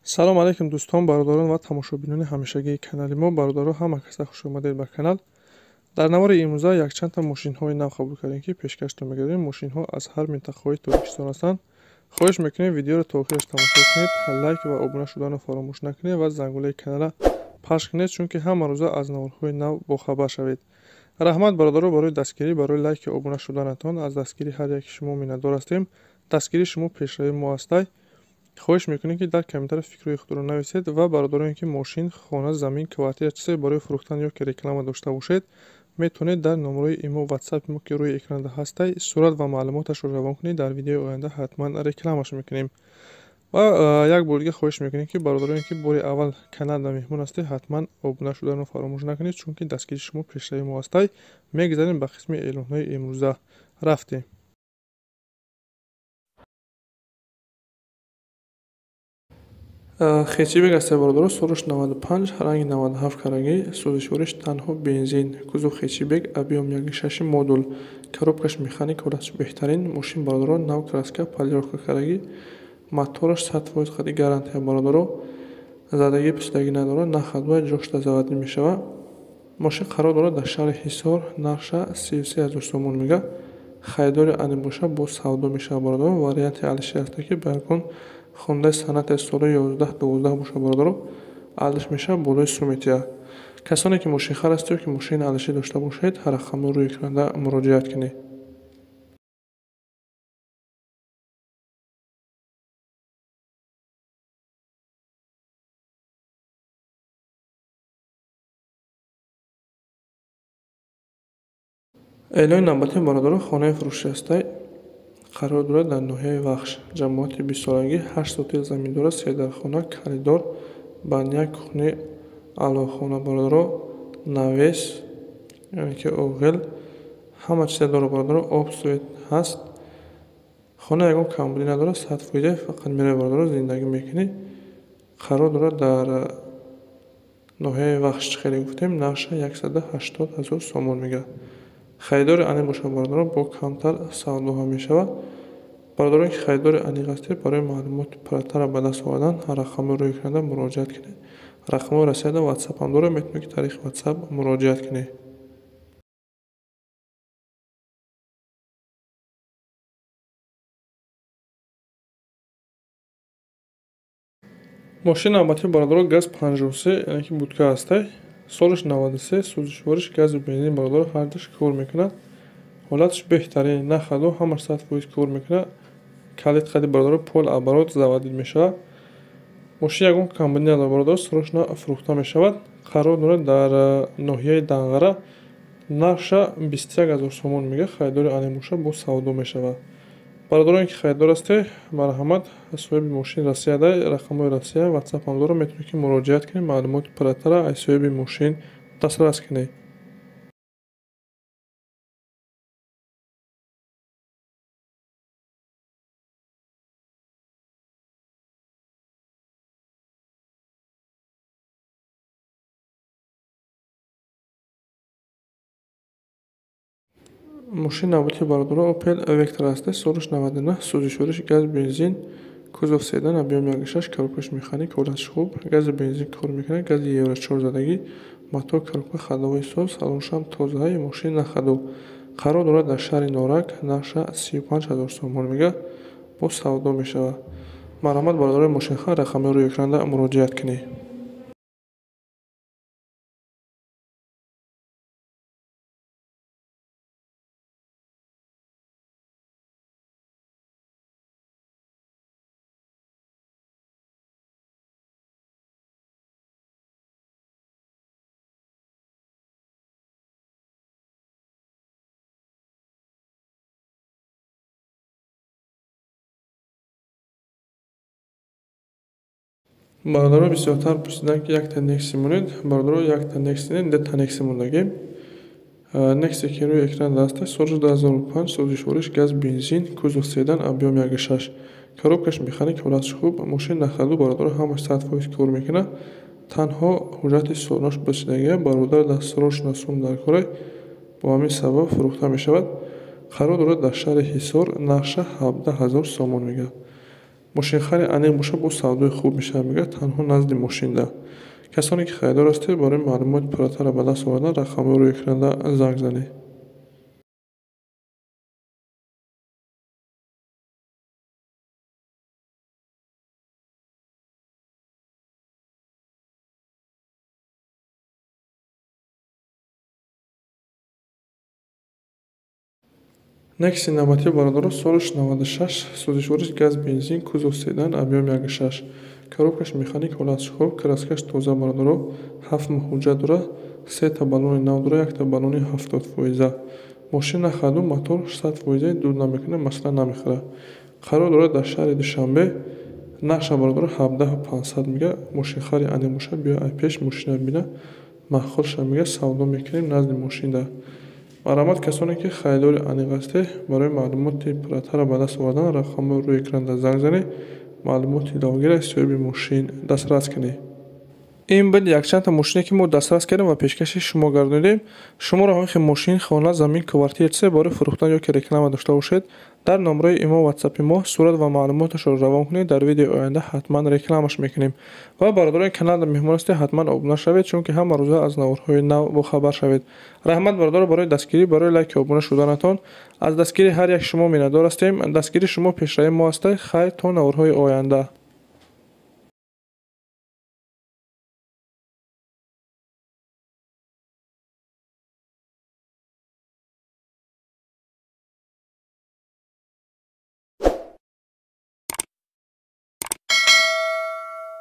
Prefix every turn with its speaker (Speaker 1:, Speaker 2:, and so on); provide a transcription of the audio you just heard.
Speaker 1: Салом алейкум дӯстон, бародарон ва тамошобинони ҳамешагии канали мо. Бародаро, ҳама каса хуш омадед ба канал. Дар навори имрӯза якчандта мошинҳои нав қабул кардем, ки пешкаштон мегардем. Мошинҳо аз ҳар минтақаҳои Тоҷикистон ҳастанд. Хоҳиш мекунем, видеоро то охираш тамошо кунед, лайк ва обуна шуданро фаромӯш накунед ва зангулаи каналро пахш кунед, чунки ҳама рӯза аз наворҳои нав бохабар шавед. Раҳмат, бародаро, барои дастгирӣ, барои лайки обуна шуданатон. Аз дастгирии ҳар яки шумо миннатдор ҳастем. Дастгирии шумо пешравии мо ҳастай. Хоҳиш мекунем, ки дар комментария фикрҳои худро нависед ва бародароне, ки мошин, хона, замин, квартира, чизе барои фурӯхтан ё ки реклама дошта бошед, метавонед дар номерои имо, ватсапи мо, ки рӯи экранда ҳастай, сурат ва маълумоташро равон кунед. Дар видеои оянда ҳатман рекламаш мекунем. Ва як бор дига хоҳиш мекунем, ки бародароне, ки бори аввал каналда меҳмон ҳастед, ҳатман обуна шуданро фаромӯш накунед, чунки дастгирии шумо пешравии мо ҳастай. Мегузарем ба қисми эълонҳои имрӯза. Рафтем. Хечибек ҳастай, бародаро, солаш 95, ранги 97 карагӣ, сӯзишвориш танҳо бензин, кузов хечибек, объём 1,6 модул, коробкаш механик, ҳолаташ беҳтарин. Мошин, бародаро, нав краска, полировка карагӣ, мотораш 100% қади гарантия, бародаро, задагӣ пусидагӣ надорад, нахадва ҷошта заводӣ мешавад. Мошин қарор дорад дар шаҳри Ҳисор, нархша 33 ҳазор сомон мега. Харидори ани боша, боз савдо мешавад, бародаро. Варианти алиши ҳаста, ки ба ягон хондаи санъати соли 11-12 боша, бародаро, алиш мешавад болои суметия. Касоне ки мошинхар ҳастед ё ки мошини алишӣ дошта бошед, рақамҳои рӯи экранда муроҷиат кунед. Эълони навбатӣ, бародаро, хонаи фурӯшӣ ҳастай. Қарор дорад дар ноҳияи Вахш, ҷамоати бистсолагӣ, 8 сотил замин дорад, се дархона, коридор, баня, кухни, алоҳхона, бародаро, навес, яъне ки оғил, ҳама чиза дорад, бародаро, об, свет ҳаст. Хона ягон камбудӣ надорад, 100%, фақат меравӣ, бародаро, зиндагӣ мекунӣ. Қарор дорад дар ноҳияи Вахш, чӣ хеле гуфтем, нархша 180 ҳазор сомон мегирад. Харидори аниқ бошад, бародаро, бо камтар савдо ҳам мешавад. Бародароне ки харидори аниқ ҳастед, барои маълумоти пурратарро ба даст овардан рақамҳои рӯи экранда муроҷиат кунед. Рақамҳои Россияда ватсап ҳам дорад, метавонед ки тариқи ватсап муроҷиат кунед. Мошини навбатӣ, бародаро, газ 53, яъне ки будка ҳастай. Солаш 93, сӯзишвориш газу бензин, бародаро, ҳардуш кор мекунад. Ҳолаташ беҳтарин, нахаду ҳамаш 100% кор мекунад. Калит қади, бародаро, пол оборот заводид мешавад. Мошин ягон камбудӣ надорад, бародаро, срочно фурӯхта мешавад. Қарор дорад дар ноҳияи Данғара, нархша 21 ҳазор сомон мега. Харидори ани боша, боз савдо мешавад. Бародароне ки харидор ҳастед, марҳамат, соҳиби мошин Россияда, рақамҳои Россия, ватсап ҳам дорад, метавонед ки муроҷиат кунед, маълумоти пурратарро аз соҳиби мошин дастрас кунед. Мошини навбатии, бародаро, Opel Vectra ҳаста, солаш 99, сӯзишвориш газ, бензин, кузов седан, объём 1,6, коробкаш механик, ҳолаташ хуб, гази бензин кор мекунад, гази Евро 4 задагӣ, мотор, коробка ходовой соз, салоншам тозаи, мошин нахаду. Қарор дорад дар шаҳри Норак, нархша 35 ҳазор сомон мега, боз савдо мешавад. Марҳамат, бародарои мошинхар, рақамҳои рӯи экранда муроҷиат кунед. Бародаро бисёртар пурсиданд, ки якта Некси монед. Бародаро, якта Некси не, дута Некси мондагем. Некси, ки рӯи экран ҳаста, соли 2005, сӯзишвориш газ, бензин, кузов седан, объём 1,6, коробкаш механик, ҳолаташ хуб, мошин нахаду, бародаро, ҳамаш 100% кор мекунад. Танҳо ҳуҷҷати солнош бисидагия, бародар дар срочно сум дар корай, бо ҳамин сабаб фурӯхта мешавад. Қарор дорад дар шаҳри Ҳисор, нархша 17 ҳазор сомон мегирад. Мошинхари аниқ боша, бо савдои хуб мешавад, мегӯяд, танҳо назди мошинда. Касоне ки харидор ҳастед, барои маълумоти пурратарро ба даст овардан рақамҳои рӯи экранда занг занед. Некси навбатӣ, бародаро, солаш 96, сӯзишвориш газ, бензин, кузов седан, объём 1,6, коробкаш механик, ҳолатш хуб, краскаш тоза, бародаро, 7 моҳ ҳуҷҷат дора, сета баллони нав дора, якта баллони 70%. Мошин нахаду, мотор 100%, дуд намекунад, масъала намехӯрад. Қарор дорад дар шаҳри Душанбе. Нархша, бародаро, 17 500 мега. Мошинхари аниқ боша, биё ай пеш мошина бина, маъқулша, мега, савдо мекунем назди мошинда. Марҳамат, касоне ки харидори аниқ ҳастед, барои маълумоти пурратарро ба даст овардан рақамҳои рӯи экранда занг занед, маълумоти иловагиро аз соҳиби мошин дастрас кунед. Ин буд якчандта мошине, ки мо дастрас кардем ва пешкаши шумо гардонидем. Шуморо ҳамин хел мошин, хона, замин, квартира, чизе барои фурӯхтан ё ки реклама дошта бошед, дар номраи имо, ватсапи мо сурат ва маълумоташро равон кунед, дар видеои оянда ҳатман рекламаш мекунем. Ва бародарони канал меҳмон ҳастед, ҳатман обуна шавед, чунки ҳама рӯза аз наворҳои нав бохабар шавед. Раҳмат, бародаро, барои дастгирӣ, барои лайки обуна шуданатон. Аз дастгирии ҳар як шумо миннатдор ҳастем. Дастгирии шумо пешравии мо аст. Хайр, то наворҳои оянда.